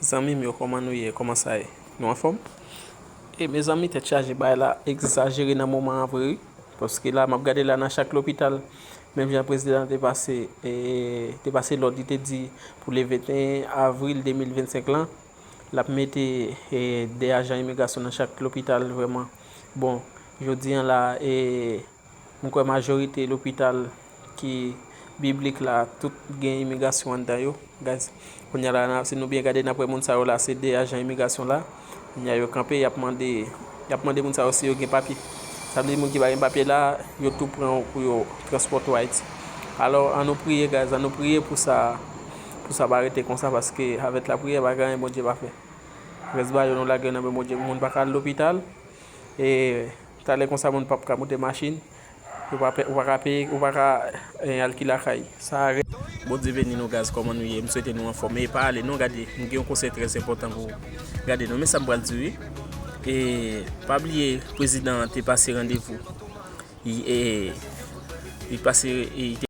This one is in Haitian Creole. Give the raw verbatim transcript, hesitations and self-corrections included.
Zanmi m yo, kòman nou ye? Kòman sa ye? Nou anfòm? E mezanmi, tèt chaje, bagay la egzajere nan moman an vre, wi. Paske la, m ap gade la nan chak lopital, menm jan prezidan te pase, e, te pase lòd, li te di pou le venteyen avril de mil vennsenk lan, l ap mete, e, de ajan imigrasyon nan chak lopital, vrèman. Bon, jodi an la, e, m kwè majorite lopital ki biblik la, tout gen imigrasyon anndan yo, guys. Kounye a la, si nou byen gade, n ap wè moun sa yo la, se de ajan imigrasyon la. Kounye a yo kanpe, y ap mande, y ap mande moun sa yo si yo gen papye. Sa vle di moun ki pa gen papye la, yo tou pran yo pou yo transpòte w Ayiti. Alò, ann nou priye, guys, ann nou priye pou sa, pou sa pa rete konsa, paske avèk lapriyè, pa gen anyen Bondye pa fè. Rès bagay yo nou lage yo nan men Bondye. Moun pa ka al lopital. E talè konsa, moun p ap ka monte machin. Ou pa, pe- ou pa ka peye, ou pa ka, eh, al ki lakay. Sa rè- Bondye beni nou, guys, kòman nou ye? M swete nou anfòm. E pa ale non, gade, m gen yon konsèy trè enpòtan pou gade non. Men sa m pral di, wi. E pa bliye, prezidan an te pase randevou. Li, e, li pase, e,